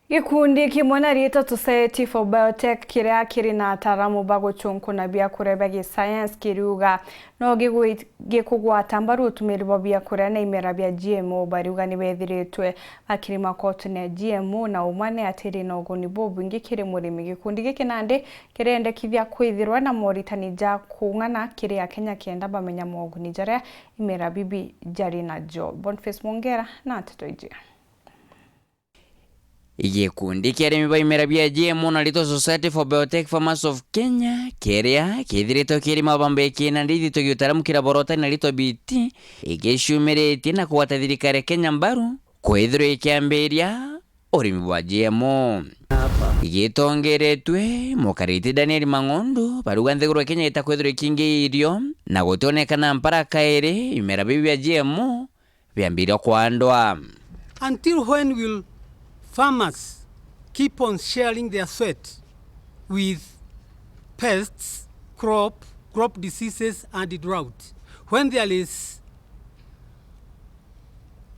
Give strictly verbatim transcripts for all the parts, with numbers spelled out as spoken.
Gikundi kimwe na riitwa Society for Biotech, kiria kiri na ataaramu ba guchunkuna biakuria bia gisayansi, kiriuga no gigwi-, gikugwata mbaru utumiri bwa biakuria na imera bia G M O. Bariuga ni bethiritwe bakirima kotune ya G M O, na umwe ni atiri na uguni bubwingi kiri murimi. Gikundi giki nandi kirendekithia kwithirwa na moritani ja kung'ana kiri Akenya kenda bamenya moguni jaria imera bibi jari najo. Boniface Mwongera na nteto iji. Gikundi kia arimi ba imera bia G M O na ritwa Society for Biotech Farmers of Kenya, kiria kithiritwe kirima bambe kina ndithi tugiutaramu kira borotani na ritwa B T, igiciumiritie na kugwata thirikari ya Kenya mbaru kwithirwa ikiambiria urimi bwa G M O. Igitongeretwe mukariti Daniel Mang'ondu, bariuga nthiguru ya Kenya itakwithirwa ikingiirio na gutionekana mpara kairi imera biu bia G M O biambiriria kwandwa. Until when will farmers keep on sharing their sweat with pests, crop, crop diseases and drought? When there is,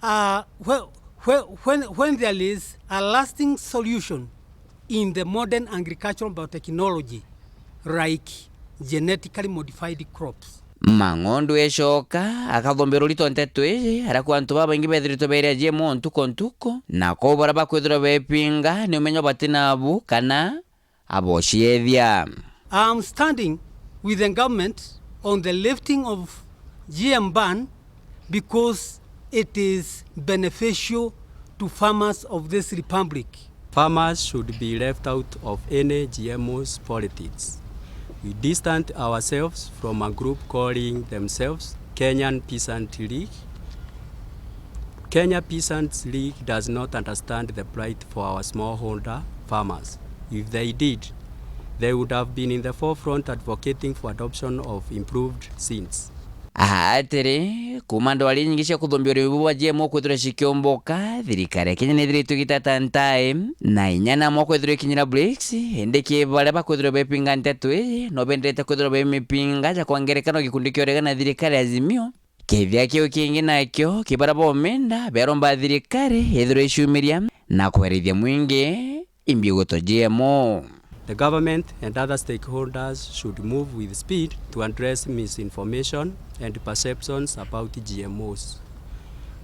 uh, whe-, whe-, when, when there is a lasting solution in the modern agricultural biotechnology, like genetically modified crops. Mang'ondu ecoka akathumbirwa rito nteto iji, aria kwa antu babaingi bethiritwe beria G M O ntuku ntuku, na kwou baria bakwithirwa bepinga ni umenyo bati nabu kana abociethia. I am standing with the government on the lifting of G M ban because it is beneficial to farmers of this republic. Farmers should be left out of any G M Os politics. We distance ourselves from a group calling themselves Kenyan Peasant League. Kenya Peasants League does not understand the plight for our smallholder farmers. If they did, they would have been in the forefront advocating for adoption of improved seeds. Atiri, kuuma ndwari inyingi cia kuthumbia urimi bwa G M O kwithirwa cikiumbuka, thirikari ya Kenya nithiritwe igitata ntae, na inya namwe kwithirwa ikinyira BRICS, indi ki baria bakwithirwa bepinga nteto iji, no benderete kwithirwa bemipinga ja kwa ngerekano gikundi kia uregana na thirikari ya Azimio. Kethia kiu kingi nakio ki baria bomenda beromba thirikari ithirwe iciumiria na kwerithia mwingi imbi gutwa G M O. The government and other stakeholders should move with speed to address misinformation and perceptions about G M Os.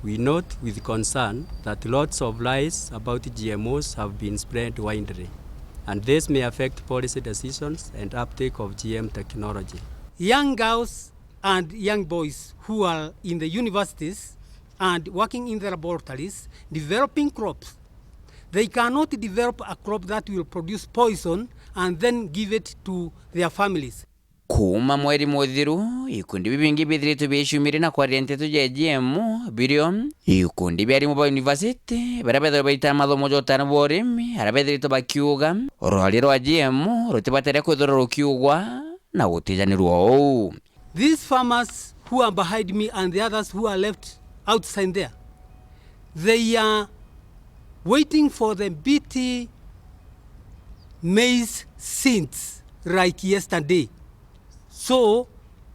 We note with concern that lots of lies about G M Os have been spread widely, and this may affect policy decisions and uptake of G M technology. Young girls and young boys who are in the universities and working in the laboratories developing crops. They cannot develop a crop that will produce poison and then give it to their families. Kuuma mweri muthiru, ikundi bibingi bithiritwe bicumirie na kwaria nteto ja G M O, birio ikundi bia arimu ba university, baria bethirwe baita mathomo ja utana bwa urimi, aria bethiritwe bakiuga, rwari rwa G M O rutibatere kwithirwa rukiugwa na gutijanirwa uu. These farmers who are behind me and the others who are left outside there, they are waiting for the B T maize since like yesterday. So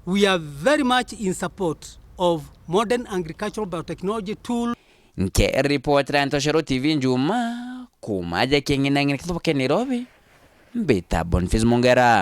we are very much in support of modern agricultural biotechnology tool. Nke ripotera Ntoshero T V Njuma, kuuma aja Kieng'inang'ina kithuba kia Nairobi, mbita Boniface Mongera.